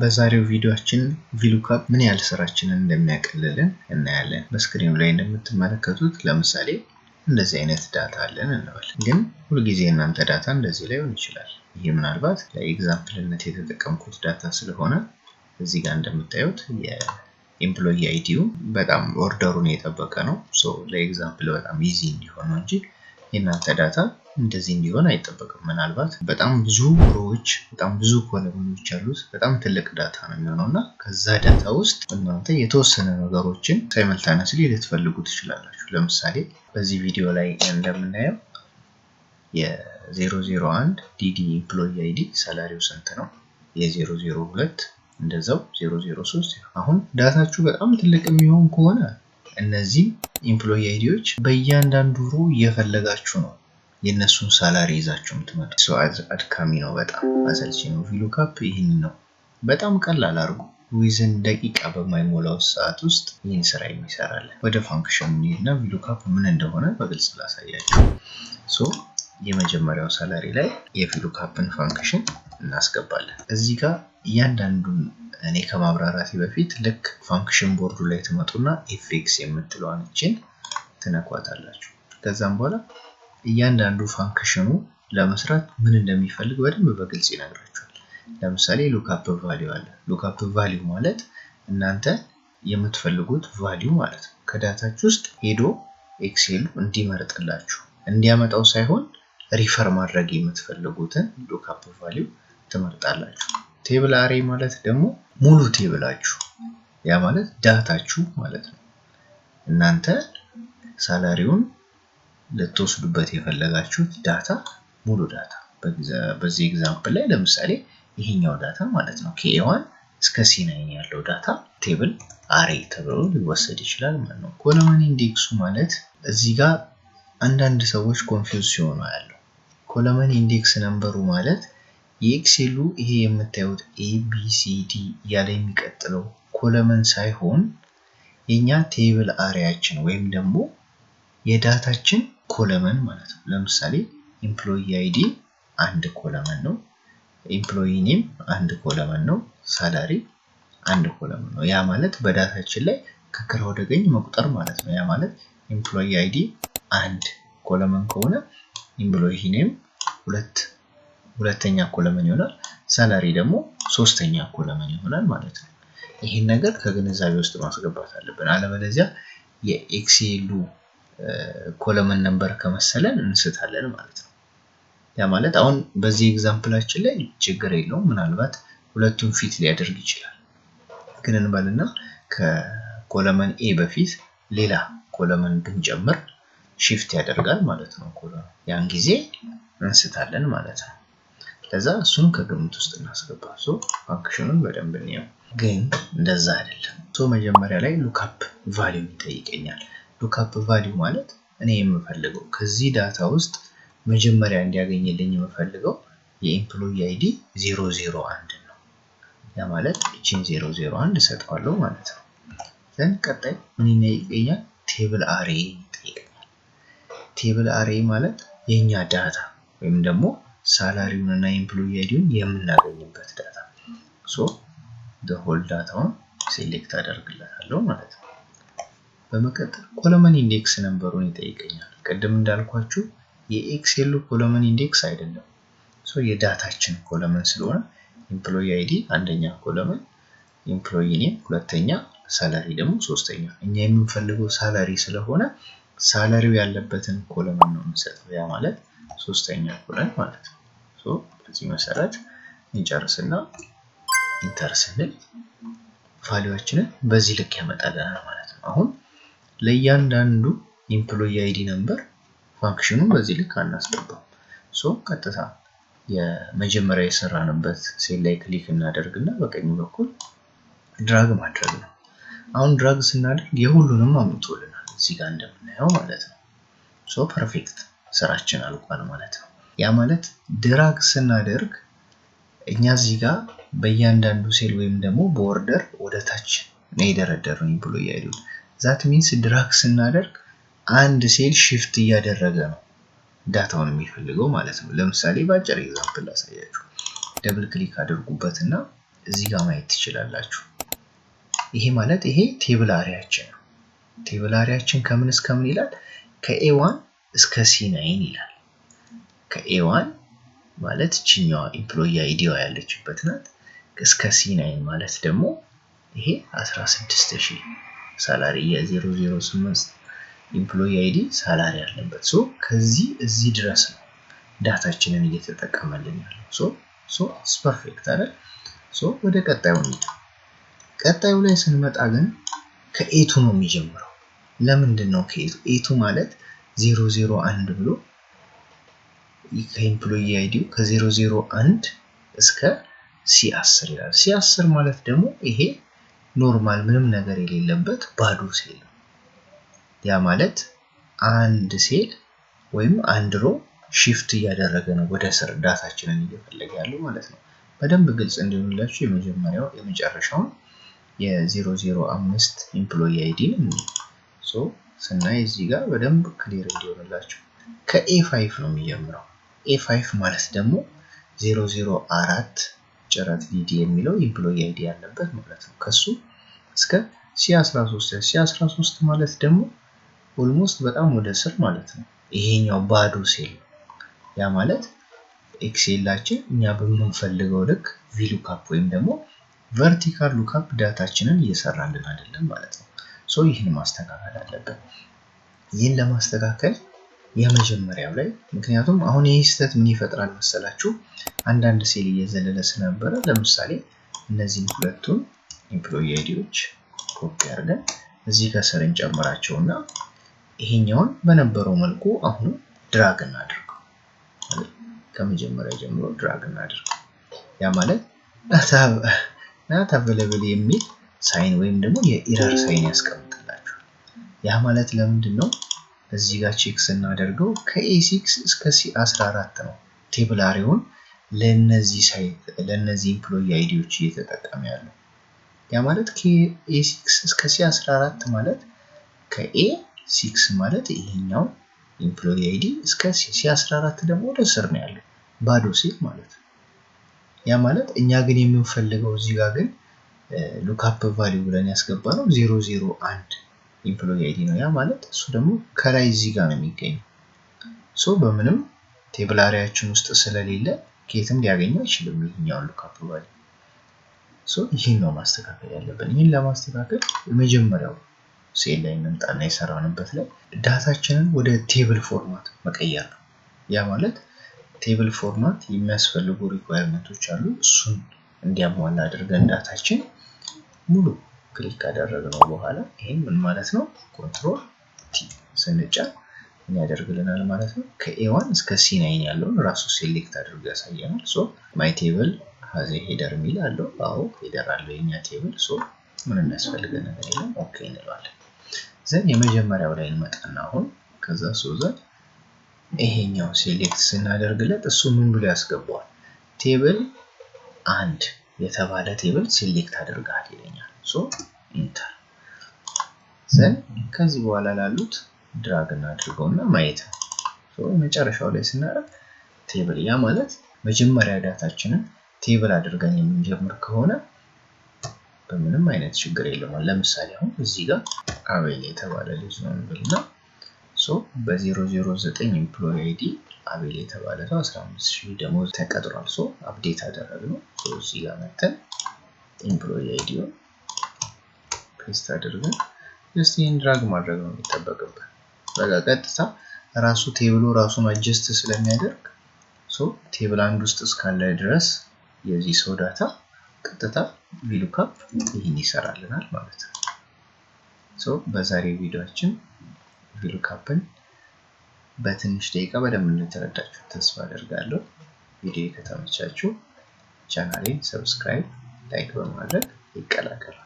በዛሬው ቪዲዮአችን VLOOKUP ምን ያህል ስራችንን እንደሚያቀልልን እናያለን። በ screen ኑ ላይ እንደምትመለከቱት ለምሳሌ እንደዚህ አይነት data አለን እንበል። ግን ሁልጊዜ እናንተ data እንደዚህ ላይሆን ይችላል። ይህ ምናልባት ለ example ነት የተጠቀምኩት data ስለሆነ እዚህ ጋር እንደምታዩት የ employee ID ው በጣም order ኡን የጠበቀ ነው። So ለ example በጣም easy እንዲሆን ነው እንጂ የእናንተ data እንደዚህ እንዲሆን አይጠበቅም። ምናልባት በጣም ብዙ row ዎች፣ በጣም ብዙ column ኖች ያሉት በጣም ትልቅ data ነው የሚሆነው እና ከዛ data ውስጥ እናንተ የተወሰነ ነገሮችን simultaneously ልትፈልጉ ትችላላችሁ። ለምሳሌ በዚህ ቪዲዮ ላይ እንደምናየው የ001 DD employee ID salary ው ስንት ነው? የ002 እንደዛው፣ 003። አሁን data ችሁ በጣም ትልቅ የሚሆን ከሆነ እነዚህ employee ID ዎች በእያንዳንዱ row እየፈለጋችሁ ነው የእነሱን salary ይዛችሁ የምትመጡ። አድካሚ ነው፣ በጣም አሰልቺ ነው። VLOOKUP ይህን ነው በጣም ቀላል አድርጎ within ደቂቃ በማይሞላው ሰዓት ውስጥ ይህን ስራ የሚሰራለን። ወደ function እንሂድና VLOOKUP ምን እንደሆነ በግልጽ ላሳያችሁ። So የመጀመሪያው salary ላይ የ VLOOKUP ን function እናስገባለን። እዚህ ጋር እያንዳንዱን እኔ ከማብራራቴ በፊት ልክ function board ኡ ላይ ትመጡና fx የምትለዋን እችን ትነኳታላችሁ። ከዛም በኋላ እያንዳንዱ function ኑ ለመስራት ምን እንደሚፈልግ በደንብ በግልጽ ይነግራችኋል። ለምሳሌ lookup value አለ። Lookup value ማለት እናንተ የምትፈልጉት value ማለት ነው። ከ data ችሁ ውስጥ ሄዶ Excel ኡ እንዲመርጥላችሁ፣ እንዲያመጣው ሳይሆን refer ማድረግ የምትፈልጉትን lookup value ትመርጣላችሁ። Table array ማለት ደግሞ ሙሉ table ኣችሁ፣ ያ ማለት data ችሁ ማለት ነው። እናንተ salary ውን ልትወስዱበት የፈለጋችሁት data፣ ሙሉ data፣ በዚህ example ላይ ለምሳሌ ይሄኛው data ማለት ነው፣ ከ A1 እስከ C9 ያለው data table array ተብሎ ሊወሰድ ይችላል ማለት ነው። Column index ኡ ማለት እዚህ ጋር አንዳንድ ሰዎች confuse ሲሆኑ ያለው column index number ኡ ማለት የ Excel ኡ ይሄ የምታዩት A B C D እያለ የሚቀጥለው column ሳይሆን የኛ table array ያችን ወይም ደግሞ የ data ችን column ማለት ነው። ለምሳሌ employee ID አንድ column ነው። Employee name አንድ column ነው። Salary አንድ column ነው። ያ ማለት በ data ችን ላይ ከግራ ወደ ቀኝ መቁጠር ማለት ነው። ያ ማለት employee ID አንድ column ከሆነ employee name ሁለት ሁለተኛ column ይሆናል። Salary ደግሞ ሶስተኛ column ይሆናል ማለት ነው። ይህን ነገር ከግንዛቤ ውስጥ ማስገባት አለብን። አለበለዚያ የ Excel ኡ column number ከመሰለን እንስታለን ማለት ነው። ያ ማለት አሁን በዚህ example ኣችን ላይ ችግር የለውም። ምናልባት ሁለቱን fit ሊያደርግ ይችላል። ግን እንበልና ከ column A በፊት ሌላ column ብንጨምር shift ያደርጋል ማለት ነው column። ያን ጊዜ እንስታለን ማለት ነው። ለዛ እሱን ከግምት ውስጥ እናስገባ። So function ኑን በደንብ እንየው። ግን እንደዛ አይደለም። So መጀመሪያ ላይ lookup value ይጠይቀኛል። Lookup value ማለት እኔ የምፈልገው ከዚህ data ውስጥ መጀመሪያ እንዲያገኝልኝ የምፈልገው የ employee ID 001 ነው። ያ ማለት እቺን 001 እሰጠዋለሁ ማለት ነው። Then ቀጣይ ምን ይጠይቀኛል? Table array ይጠይቀኛል። Table array ማለት የእኛ data ወይም ደግሞ salary ውን እና employee ID ውን የምናገኝበት data። So whole data ውን select አደርግለታለሁ ማለት ነው። በመቀጠል column index number ኡን ይጠይቀኛል። ቅድም እንዳልኳችሁ የ Excel ኡ column index አይደለም። So የ data ችን column ስለሆነ employee ID አንደኛ column፣ employee name ሁለተኛ፣ salary ደግሞ ሶስተኛ። እኛ የምንፈልገው salary ስለሆነ salary ው ያለበትን column ነው የምንሰጠው። ያ ማለት ሶስተኛ column ማለት ነው። So በዚህ መሰረት እንጨርስና enter ስንል value ኣችንን በዚህ ልክ ያመጣልናል ማለት ነው። አሁን ለእያንዳንዱ employee ID number function ኑን በዚህ ልክ አናስገባም። So ቀጥታ የመጀመሪያ የሰራንበት ሴል ላይ click እናደርግና በቀኝ በኩል drag ማድረግ ነው። አሁን drag ስናደርግ የሁሉንም አምጥቶልናል እዚህ ጋር እንደምናየው ማለት ነው። So perfect፣ ስራችን አልቋል ማለት ነው። ያ ማለት drag ስናደርግ እኛ እዚህ ጋር በእያንዳንዱ ሴል ወይም ደግሞ በ order ወደ ታች ነው የደረደርነው employee ID። That means drag ስናደርግ አንድ cell shift እያደረገ ነው data ውን የሚፈልገው ማለት ነው። ለምሳሌ በአጭር example ላሳያችሁ። Double click አድርጉበት እና እዚህ ጋር ማየት ትችላላችሁ። ይሄ ማለት ይሄ table array ያችን ነው። Table array ያችን ከምን እስከ ምን ይላል? ከ A1 እስከ C9 ይላል። ከ A1 ማለት እችኛዋ employee ID ዋ ያለችበት ናት። እስከ C9 ማለት ደግሞ ይሄ 16,000 salary የ008 employee ID salary ያለበት። So ከዚህ እዚህ ድረስ ነው data ችንን እየተጠቀመልን ያለው። So it's perfect አይደል? So ወደ ቀጣዩ እንሂድ። ቀጣዩ ላይ ስንመጣ ግን ከ A2 ነው የሚጀምረው። ለምንድን ነው ከ A2? A2 ማለት 001 ብሎ ከ employee ID ው ከ001 እስከ C10 ይላል። C10 ማለት ደግሞ ይሄ normal ምንም ነገር የሌለበት ባዶ ሴል ነው። ያ ማለት አንድ ሴል ወይም አንድ row shift እያደረገ ነው ወደ ስር data ችንን እየፈለገ ያለው ማለት ነው። በደንብ ግልጽ እንዲሆንላችሁ የመጀመሪያው የመጨረሻውን የ005 employee ID ን so ስናይ እዚህ ጋር በደንብ clear እንዲሆንላችሁ ከ A5 ነው የሚጀምረው። A5 ማለት ደግሞ 004 ጭረት DD የሚለው employee ID ያለበት ማለት ነው። ከሱ እስከ C13። C13 ማለት ደግሞ almost በጣም ወደ ስር ማለት ነው። ይሄኛው ባዶ ሴል ነው። ያ ማለት Excel ኣችን እኛ በምንፈልገው ልክ VLOOKUP ወይም ደግሞ vertical lookup data ችንን እየሰራልን አይደለም ማለት ነው። So ይህን ማስተካከል አለብን። ይህን ለማስተካከል የመጀመሪያው ላይ፣ ምክንያቱም አሁን ይህ ስህተት ምን ይፈጥራል መሰላችሁ? አንዳንድ ሴል እየዘለለ ስለነበረ ለምሳሌ እነዚህን ሁለቱን employee ID ዎች copy አድርገን እዚህ ከስር እንጨምራቸውና ይሄኛውን በነበረው መልኩ አሁንም drag እናድርገው። ከመጀመሪያ ጀምሮ drag እናድርገው። ያ ማለት not available የሚል sign ወይም ደግሞ የ error sign ያስቀምጥላችኋል። ያ ማለት ለምንድን ነው? እዚህ ጋር check ስናደርገው ከ A6 እስከ C14 ነው table array ውን ለነዚህ site ለነዚህ employee ID ዎች እየተጠቀመ ያለው። ያ ማለት ከ A6 እስከ C14 ማለት ከ A6 ማለት ይሄኛው employee ID እስከ C14 ደግሞ ወደ ስር ነው ያለው፣ ባዶ ሴል ማለት ነው። ያ ማለት እኛ ግን የምንፈልገው እዚህ ጋር ግን lookup value ብለን ያስገባነው 001 employee ID ነው። ያ ማለት እሱ ደግሞ ከላይ እዚህ ጋር ነው የሚገኘው። So በምንም table array ያችን ውስጥ ስለሌለ ከየትም ሊያገኘው አይችልም ይሄኛውን lookup value። So ይህን ነው ማስተካከል ያለብን። ይህን ለማስተካከል የመጀመሪያው ሴል ላይ እንምጣና የሰራንበት ላይ data ችንን ወደ table format መቀየር ነው። ያ ማለት table format የሚያስፈልጉ requirement ኦች አሉ። እሱን እንዲያሟላ አድርገን data ችን ሙሉ click ካደረግነው በኋላ ይህን ምን ማለት ነው? Control T ስንጫን ምን ያደርግልናል ማለት ነው? ከ A1 እስከ C9 ያለውን ራሱ select አድርጎ ያሳየናል። So my table has a header የሚል አለው። አዎ፣ header አለው የኛ table። So ምንም የሚያስፈልገን ነገር የለም። Okay እንለዋለን። Then የመጀመሪያው ላይ እንመጣና አሁን ከዛ so then ይሄኛው select ስናደርግለት እሱ ምን ብሎ ያስገባዋል? Table አንድ የተባለ table select አድርገሃል ይለኛል። So enter። Then ከዚህ በኋላ ላሉት drag እናድርገውና ማየት ነው። መጨረሻው ላይ ስናደርግ table፣ ያ ማለት መጀመሪያ data ችንን table አድርገን የምንጀምር ከሆነ በምንም አይነት ችግር የለውም። ለምሳሌ አሁን እዚህ ጋር አቤል የተባለ ልጅ ነው እንበልና so በ009 employee ID አቤል የተባለ ሰው 15,000 ደሞዝ ተቀጥሯል። So update አደረግነው። So እዚህ ጋር መተን employee ID ውን paste አድርገን just ይህን drag ማድረግ ነው የሚጠበቅብን። በቃ ቀጥታ ራሱ table ኡ ራሱን adjust ስለሚያደርግ so table አንድ ውስጥ እስካለ ድረስ የዚህ ሰው data ቀጥታ VLOOKUP ይህን ይሰራልናል ማለት ነው። So በዛሬው ቪዲዮአችን VLOOKUP ን በትንሽ ደቂቃ በደንብ እንደተረዳችሁ ተስፋ አደርጋለሁ። ቪዲዮ ከተመቻችሁ ቻናሌን subscribe፣ like በማድረግ ይቀላቀሉ።